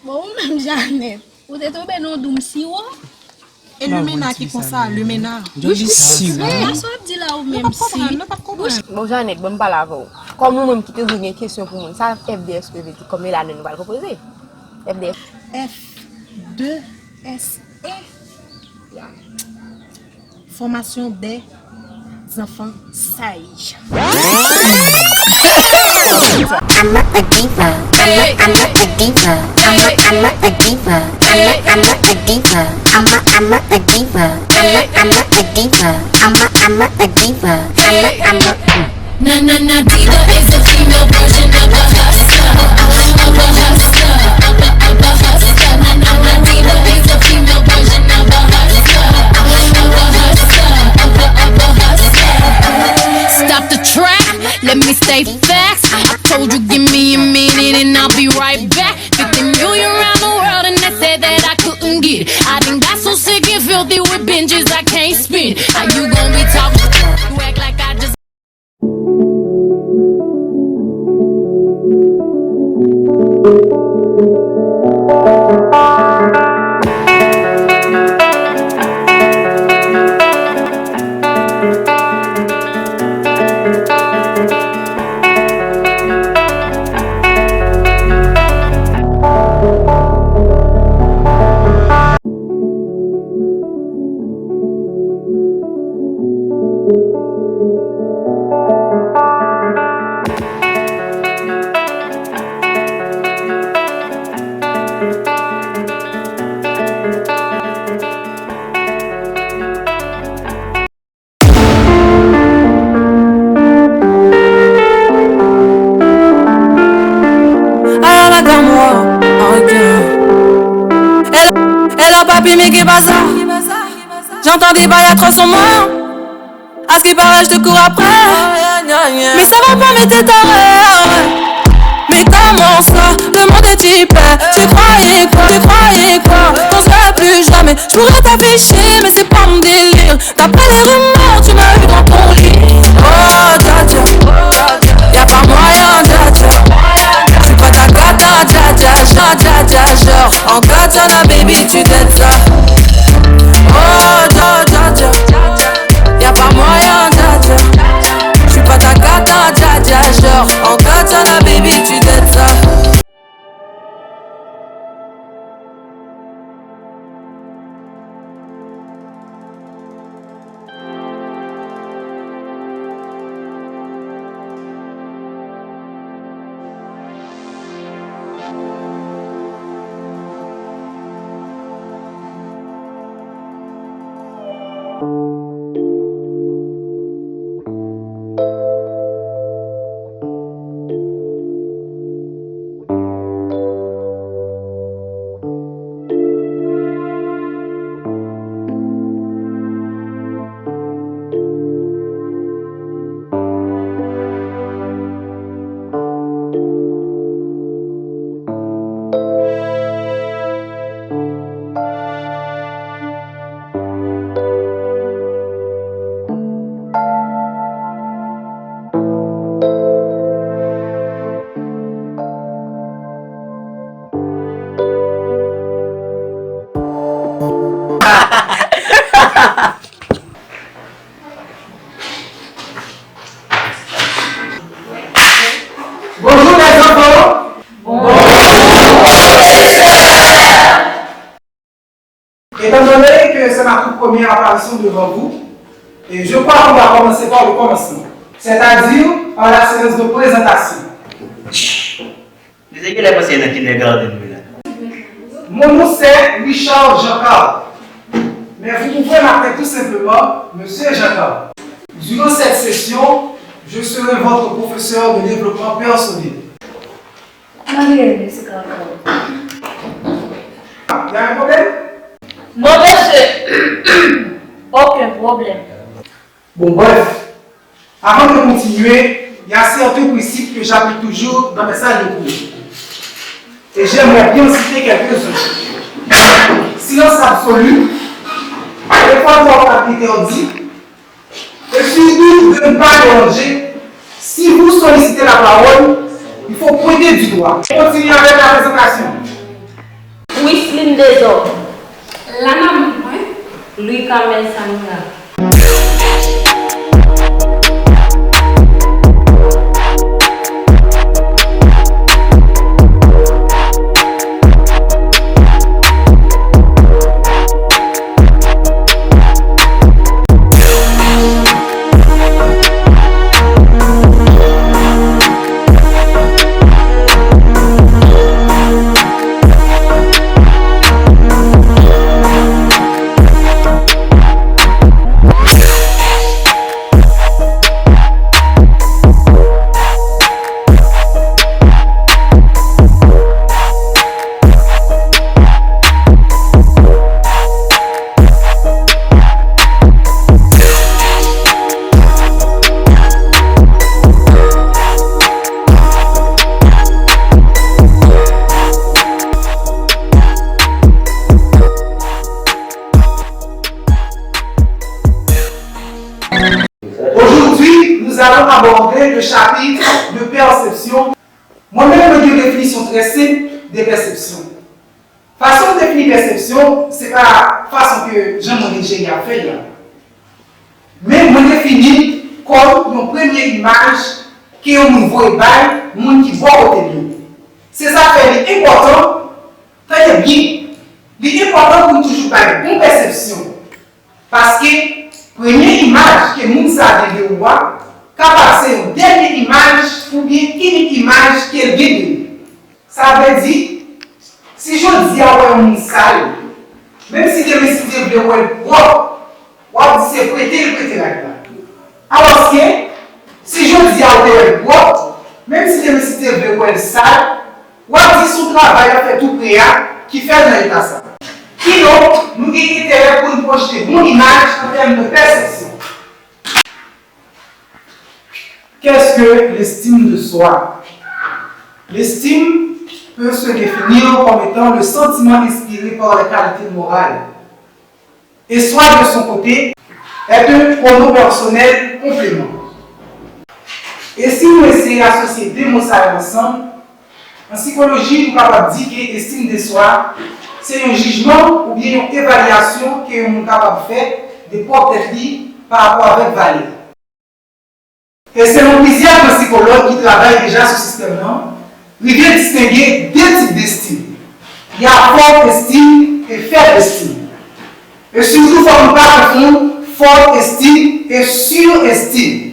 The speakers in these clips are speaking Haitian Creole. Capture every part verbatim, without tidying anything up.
Bon, ou menm, Janèt, ou te tonbe nan yon doum siwo? E limena ki konsa, limena. Bouch li siwo. Sa w ap di la ou menm si. Bon, Janèt, ban m pale avè w. Kòm ou menm ki toujou gen kesyon pou moun, sa F deux S E vle di? Kòm e la nou pral konpoze. F deux S E. F deux S E. Fòmasyon dè zanfan saj. I'm a, a diva. I'm a, I'm a, a diva. I'm a, I'm a, a diva. I'm a, I'm a, a diva. I'm a, I'm a, a diva. I'm a, I'm a, a diva. I'm a, I'm a, a diva. I'm a, I'm a, mm. Na, na, na, diva is a female version of a hustler. Of a hustler. Of a, of a hustler. Na, na, na, diva is a female version of a hustler. Of a, of a hustler. Of a, of a hustler. Stop the trap, let me state facts. I told you give me a minute and I'll be right back. Fifty million round the world and they said that I couldn't get it. I done got so sick and filthy with binges I can't spend. How you gon' be talking? You act like I just Aya la glamour, oh yeah. Hello, hello papi, mais qu'est-ce qui passe? J'entends des bails atroces sur moi. À ce qui paraît, je te cours après. Mais ça va pas, mais t'es taré, ouais. Mais comment ça, le monde est hyper. Tu croyais quoi, tu croyais quoi? Qu'on se verra plus jamais. Je pourrais t'afficher, mais c'est pas mon délire. D'après les rumeurs, tu m'as eu dans ton lit. Oh, dja dja, y a pas moyen, dja dja. Tu crois ta gata, dja dja, dja dja, dja, genre. En katana, baby, tu dettes ça. Oh, dja dja, dja. Y a pas moyen, dja dja. Tu crois ta gata, dja dja, genre. En katana, baby, tu dettes ça. Bonjour les enfants. Bonjour. Étant donné que c'est ma toute première apparition devant vous, et je crois qu'on va commencer par le commencement, c'est-à-dire par la séance de présentation. Li te genlè panse nan kindergarten wi la. Mon nom c'est Richard Jean-Carl, mais vous pouvez m'appeler tout simplement Monsieur Jean-Carl. Durant cette session, je serai votre professeur de développement personnel. Mande Mesye Kaka. Y a un problème? Non, mesye. Okenn pwoblèm. Bon, bref, avant de continuer, il y a certains principes que j'applique toujours dans mes salles de cours. Et j'aimerais bien citer quelques-uns. Silence absolu. Écouter interdit. Et surtout de ne pas déranger. Si vous sollicitez la parole, il faut pointer du doigt. On continue avec la présentation. Wislin Dezòm. Lana Mwen. Louis Carmel Samuel. Aujourd'hui, nous allons aborder le chapitre de perception. Mwen menm, mwen gen yon definisyon trè senp de pèsepsyon. Fason m defini pèsepsyon, se pa fason ke jan mwen ledjeri ap fè l la. Men mwen defini l kòm yon premye imaj ke yon moun voye bay moun ki bò kote l yo. Se sa k fè li enpòtan, tande byen, li enpòtan pou n toujou bay bon pèsepsyon. Paske premye imaj ke moun sa gen de ou a kapab se yon dènye imaj oubyen inik imaj ke l gen de ou. Sa vle di, si jodi a ou wè yon moun sal, menm si demen si Dye vle ou wè l pwòp, w ap di se prete l prete rad la. Alòske, si jodi a ou te wè l pwòp, menm si demen si Dye vle ou wè l sal, w ap di se yon travay l ap fè tou pre a ki fè l nan eta sa. Kidonk, nou gen enterè pou n pwojte bon imaj an tèm de pèsepsyon. Qu'est-ce que l'estime de soi? L'estime peut se définir comme étant le sentiment inspiré par les qualités morales. Et soi, de son côté, est un pronom personnel complément. E si nou eseye asosye de mo sa yo ansanm, an sikoloji, nou kapab di ke estime de soi se yon jijman oubyen yon evalyasyon ke yon moun kapab fè de pwòp tèt li pa rapò avèk valè. E selon plizyè gran sikològ ki travay deja sou sistèm nan, rive distenge de tip destim. Y a fòt estim e fèb estim. E sitou fò nou pa konfonn fòt estim e sirèstim.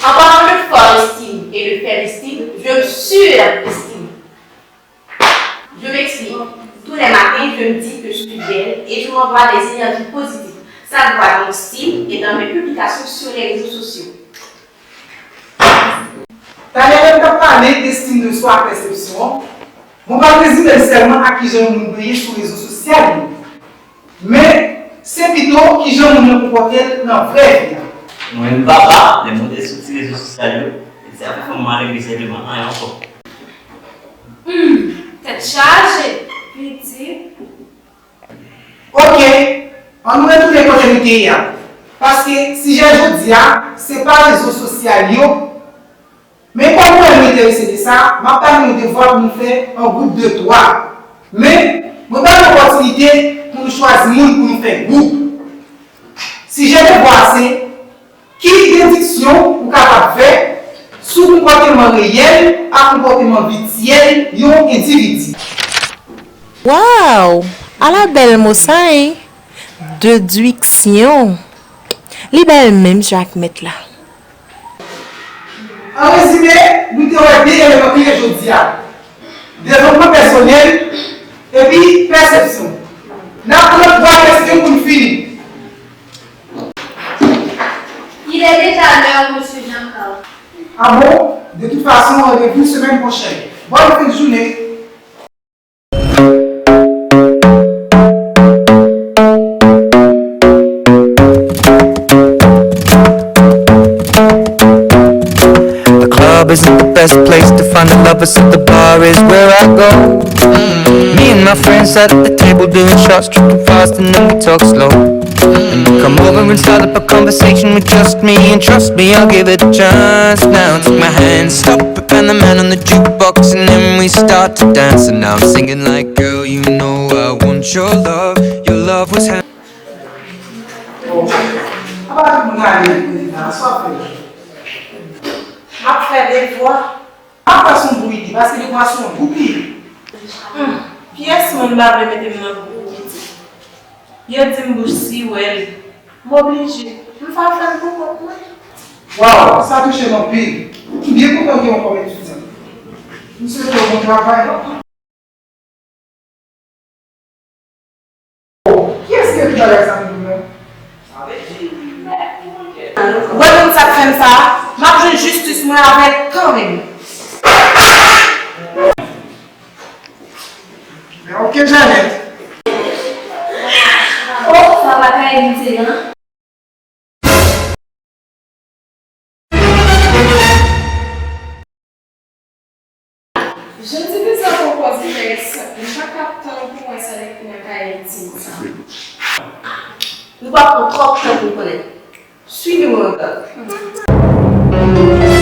En parlant de fort estime et de faible estime, je me surestime. Je m'explique. Tous les matins, je me dis que je suis belle et je m'envoie des énergies positives. Ça doit donc style et dans mes publications sur les réseaux sociaux. Talè lè m t ap pale de estime de swa ak pèsepsyon, mwen pa t rezime l sèlman ak kijan yon moun dwe ye sou rezo sosyal yo. Men, se pito kijan moun nan konpòte l nan vrè vi a. Mwen menm papa, lè m monte sou ti rezo sosyal yo, se ap fè m male, men sèlman anyen ankò. Humm, tèt chaje, pitit. Oke, ann nou retounen kote nou te ye a. Paske sijè jodi a, se pa rezo sosyal yo, men kòm nou menm nou enterese de sa, m ap ba nou yon devwa pou nou fè an gwoup de twa. Men, mwen ba nou opòtinite pou nou chwazi moun pou nou fè gwoup. Sijè devwa a se, ki dediksyon ou kapab fè sou konpòteman reyèl ak konpòteman vityèl yon endividi? Waw! Ala bèl mo sa, en! Dedwiksyon. Li bèl menm jan ak mèt la. An rezime, nou te wè de eleman kle jodi a, devlopman pèsonèl epi pèsepsyon. N ap pran twa kesyon pou n fini. Il est déjà l'heure, monsieur Jean-Carl. Ah bon? De toute façon, rendez-vous semaine prochaine. Bonne fin de journée. The club isn't the best place to find a lover, so the bar is where I go. Me and my friends sat at the table doing shots, tripping fast, and then we talk slow. And you come over and start up a conversation with just me, and trust me, I'll give it a chance. Now take my hand, stop it, and the man on the jukebox, and then we start to dance. And now I'm singing like, girl, you know I want your love. Your love was hand. Apa tout moun ale nan sa fè? M ap fè devwa. M ap fè son bouyi, paske devwa se yon bouyi. Hmm, pyès moun pa vle mete m nan bouyi. Yo di m bouch siwèl. M oblije. M fè fè l pou kont mwen. Waw, sa touche m anpil. M byen kontan gen w kòm etidyan. M swete w bon travay. Kiyès ki ekri bagay sa pou nou menm? Wè moun sa k fè m sa, m ap jwenn jistis mwen avè l kanmenm. Men oke Janèt. Oh, sa pa ka evite, non. Jan ti bizè poko di mès, m pa t ap tann pou wè sa l ekri nan kaye entim sa. Nou p ap pran twòp tan pou n konnen. Swiv mwen, regarde.